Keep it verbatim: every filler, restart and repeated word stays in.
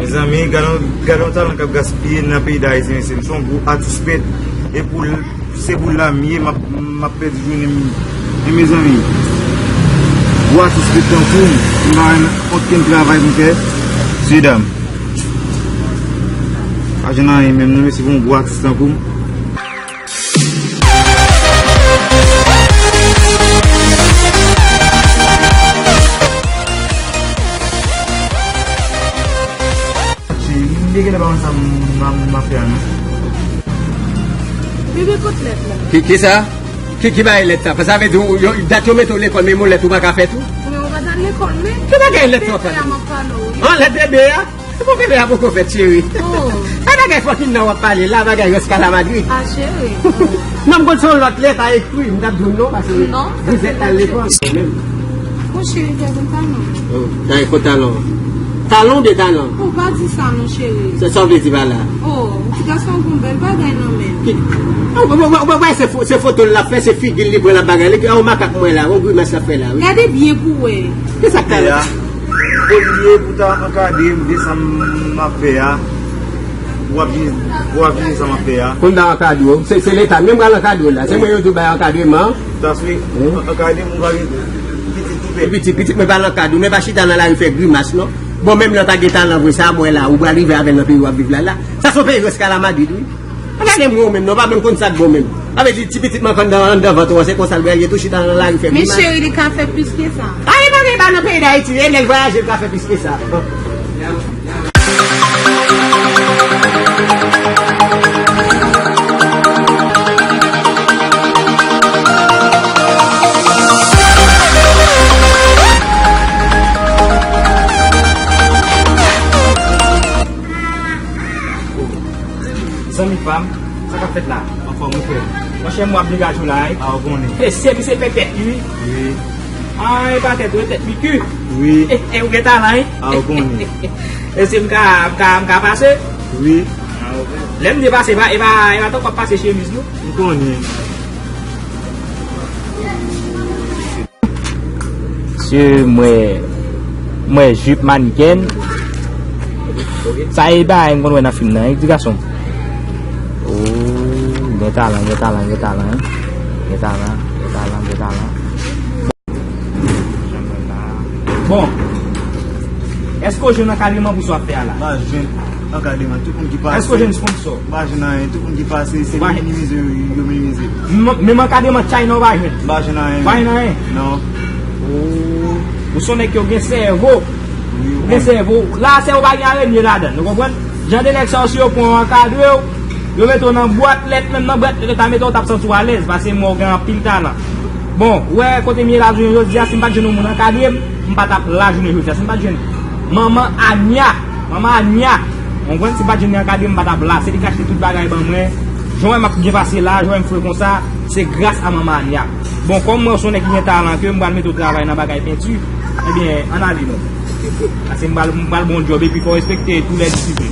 Mezanmi, gade yon, gade yon talan k ap gaspiye nan peyi Dayiti, mesye. M se yon gwo atis pent. E pou l, se pou l la m ye, m ap, m ap pèdi jounen m. E mezanmi, gwo atis pent tankou m, m pa wè okenn travay pou m fè. Mesye dam. Pa jwenn anyen menm non, mesye, pou yon gwo atis tankou m. Li genlè pa konn sa m, m, m ap fè a non. Bebe, kot lèt la? Ki, ki sa? Ki, ki bagay lèt sa? Sa vle di, yo, dat yo mete w lekòl, men yon lèt ou pa ka fè tou? Men ou pa t al lekòl, men. Ki bagay lèt w ap pale? Bebe a m ap pale w, wi. An, lèt bebe a? Se pou bebe a poko fèt, cheri. Oh. Sa bagay fòkin nan w ap pale la, bagay Rès Kalamadrid. Ah, cheri. Non, m konn se yon lòt lèt a ekri, m t ap di w non, paske non, vous êtes à l'école. Mon cheri, fè konn talon. Oh, fè konn talon. Talon oubyen talan? Ou pa di sa non, cheri. Sa, sa w vle di pa la? Oh, ti gason gon bèl bagay nan men. Ki, oh, oh, oh, oh, se fo-, se foto l ap fè, se figi l li pran l ap bagay. Li, oh, makak mwen la, oh, grimas l ap fè la, wi. Gade byen pou wè. Ki sa k ta la? Olye pou ta ankadre m de sa m ap fè a, w ap vini, w ap vini sa m ap fè a. Konn ta ankadre w, se, se Leta menm pral ankadre w la. Se mwen yo di w bay ankadreman. Ta swe, ankadre m, ou pa gen pitit tou fè. Pitit, pitit mwen pral ankadre w, men pa chita nan lari fè grimas non. Bon, menm lè w ta gen talan vre, sa m wè la, ou pral rive avè l nan peyi w ap viv la la. Sa se yon peyi Rès Kalamadrid, wi. Gade mwen menm, non, pa menm konn sa k bon menm. Sa vle di, ti pitit mwen k anndan, anndan vant ou an, se konsa l pral ye tou, chita nan lari fè grimas. Men cheri, li ka fè plis ke sa. A, li pa gen pa nan peyi Dayiti, e lè l vwayaje, li ka fè plis ke sa. Zanmi pa m, sa k ap fèt la? Anfòm, wi, frè. Monchè, m w ap degaje w la, wi. A, ou konnen. E se misye pèpèt, wi. Wi. A, e pa tèt, wi, tèt li ki. Wi. E, e ou gen talan, wi. A, ou konnen. E si m ka, m ka, m ka pase? Wi. A, ok. Lè m di pase, e pa, e pa, e pa tankou w ap pase chemiz, non. M konnen. Mesye, m wè, m wè jip mannikèn. Sa e bagay m konn wè nan fim nan, wi, ti gason. Oh, gen talan, gen talan, gen talan, wi. Gen talan, gen talan, gen talan. Bon, èske w jwenn ankadreman pou sa w ap fè a la? M pa jwenn ankadreman, tout moun ki pase. Èske w jwenn sponsò? M pa jwenn anyen, tout moun ki pase, se minimize yo, yo minimize. M-, menm ankadreman China w pa jwenn? M pa jwenn anyen. Pa jwenn anyen? Non. Oh, ou se yon nèg ki gen sèvo. Wi, ou gen sèvo. La, sèvo pa gen arenye ladan l, nou konprann? Jan de nèg sa yo, si yo pran w ankadre w, yo mete w nan bwat lèt, menm nan bwat lèt yo ta mete w, w t ap santi w alèz, paske m wè w gen anpil talan. Bon, ou wè kote m ye la jounen jodi a, si m pa t jwenn yon moun ankadre m, m pa t ap la jounen jodi a. Si m pa t jwenn manman Ania, manman Ania, w konprann, si m pa t jwenn li ankadre m, m pa t ap la. Se li k achte tout bagay ban mwen. Jan w wè m ap byen pase la, jan w wè m fre konsa, se gras a manman Ania. Bon, kòm mwen se yon nèg ki gen talan, ke m pral mete w travay nan bagay penti, ebyen, ann ale non. Paske m pral, m pral ba w yon djòb, epi fò w respekte tou lè disiplin.